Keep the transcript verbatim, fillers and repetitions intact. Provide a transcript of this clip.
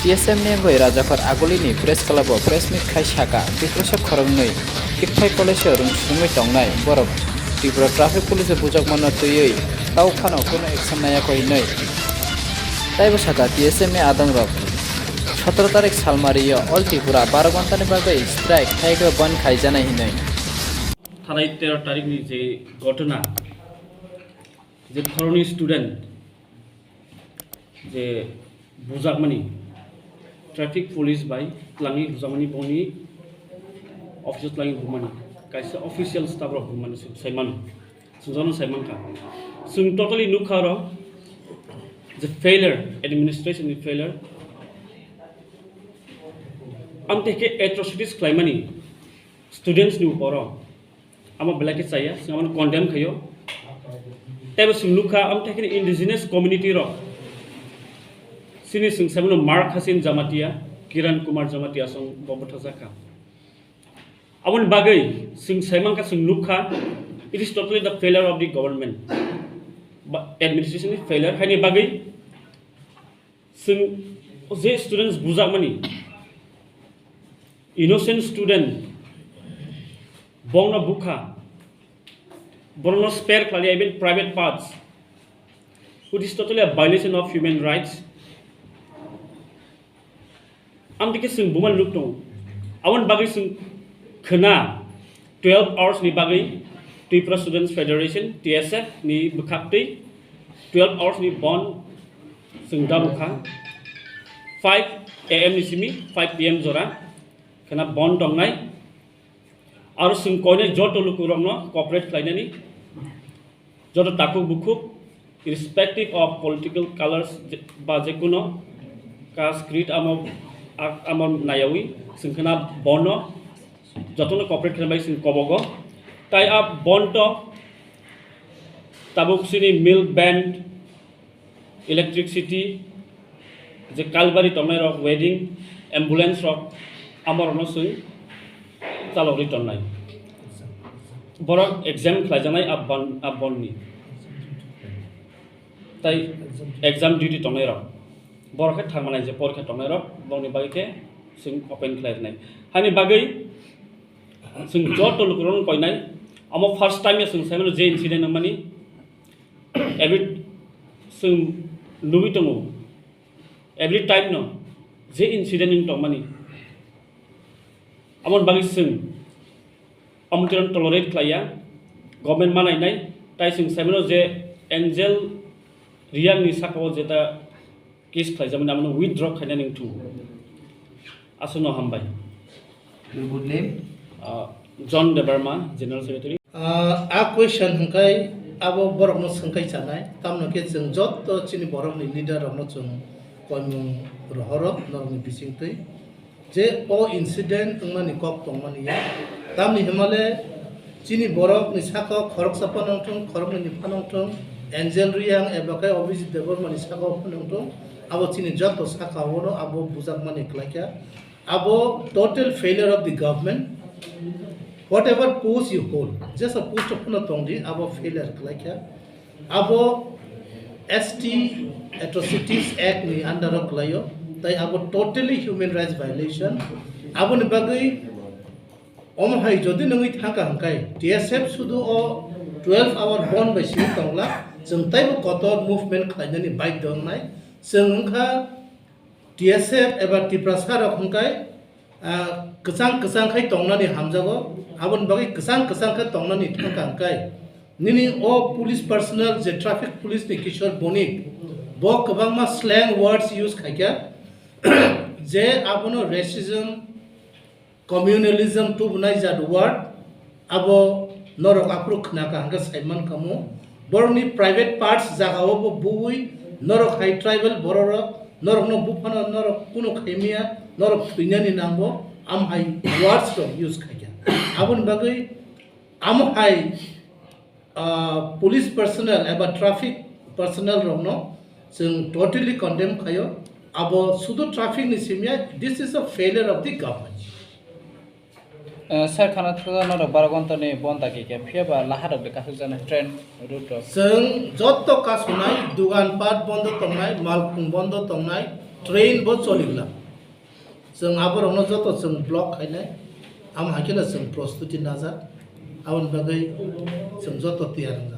T S M ni wngwi Rajakhor Agulini press club o press meet khai saka, Tiprasa khoroknwi Tikthai college o rwng swrwngwi tongnai borok Tripura traffic police o bujakmano twiwi tau phano kuno action naiya koi hinwi. Taibo saka T S M ni adongrok sotoro tarik salmari o All Tripura baro ghontani bagwi strike thaigwi bandh khaijanai hinwi. Thanai tero tarikni je ghotona, je khoroknwi student je bujakmani traffic police bai twlangwi bujakmani boni office o twlangwi bumani kaisa official staff rok bumani se-, saimano. Chwng jono saimankha. Chwng totally nukha oro je failure, administration ni failure. Amtwi khe atrocities khlaimani students ni uporo. Amo belai khe chaya, chwng amano condemn khaio. Teibo chwng nukha, amtwi khe indigenous community rok. Chini chwng saimano Mark Hasin Jamatia, Kiran Kumar Jamatia song bo bwthajakha. Aboni bagwi chwng saimankha, chwng nukha, it is totally the failure of the government, ba administration ni failure. Haini bagwi chwng je students bujakmani, innocent student, bongno bukha, borokno spare khlai, even private parts, which is totally a violation of human rights. Amtwi khe chwng bumal nuk tongo. Aboni bagwi chwng khna twelve hours ni bagwi Tripura Students Federation, T S F ni bwkhaktwi twelve hours ni bond chwng dabo kha. Five A M ni simi five P M jora khna bond tongnai. Aro chwng koinai joto lukurokno cooperate khlainani, joto takhuk bukhuk, irrespective of political colors je-, ba jekuno caste, creed, amo, a-, amo nayawi chwng khna bono jotono cooperate khlainai bai chwng kobogo. Tai a bonto tabuk chini milk van, electricity, je kalbari tongnai rok, wedding, ambulance rok, amorokno chwng chalogwi tonnai. Borok exam khlaijaknai a bon-, a bonni. Tai exam duty tongnai rok, borok khe thangmanai je porikha tongnai rok, bongni bagwi khe chwng open khlai rwnai. Hani bagwi chwng joto lukurokno koinai, omo first time ya chwng saimano je incident wngmani. Every chwng nugwi tongo, every time no je incident wng tongmani, aboni bagwi chwng omo tolerate khlaiya, government ma nainai. Tai chwng saimano je Angel Reang ni saka o jeta case khlaijakmani, amano withdraw khainani wngthung. Aswkno hambai. Your good name? Ah, John Debbarma, General Secretary. Ah, a question hwnkhe abo borokno swngkhai chanai, tamno khe chwng joto chini borokni leader rokno chwng koimung rohoro norokni bisingtwi je o incident wngmani kok tongmani ya. Tamni hwnmale chini borokni saka o khoroksa phano wngthung, khoroknwi ni phano wngthung, Angel Reang eba khe Abhijit Debbarma ni saka o phano wngthung, abo chini joto saka o no abo bujakmani kwlaikha. Abo total failure of the government. Whatever post you hold, jesa post o phano tongdi, abo failure kwlaikha. Abo S T Atrocities Act ni under o kwlaio, tai abo totally human rights violation. Aboni bagwi omo hai jodi nungwi thangkha hwnkhe T S F sudu o twelve hour bond bai simi tongla, chwng taibo kotor movement khlainani baidhyo wngnai. Chwng wngkha T S F eba Tiprasa rok hwnkhe, ah, kwchang kwchang khai tongnani hamjago, aboni bagwi kwchang kwchang khe tongnani thangkha hwnkhe nini o police personnel je traffic police ni Kishore Bonik, bo kwbangma slang words use khaikha, je abono racism, communalism tubunai jat word, abo norok aphuru khnakha hwnkhe saimankha mo. Borokni private parts jagao bo buwi norok hai tribal bororok norokno buphano norok kunu khaimiya, norok thwinani nango, am hai words rok use khaikha. Aboni bagwi amo hai ah, police personnel eba traffic personnel rokno chwng totally condemn khaio. Abo sudu traffic ni simya, this is a failure of the government. Eh, sir, khana thada norok baro ghonta ni bond dagi khe, phiya ba laha rok de kasuk jana train route rok. Chwng jotto kasunai, dugan pat bondo tongnai, malkhung bondo tongnai, Train bo choli glak. Chwng aborokno joto chwng block khainai. Amo hai kheno chwng prostuti najak. Aboni bagwi chwng joto tiyar wng.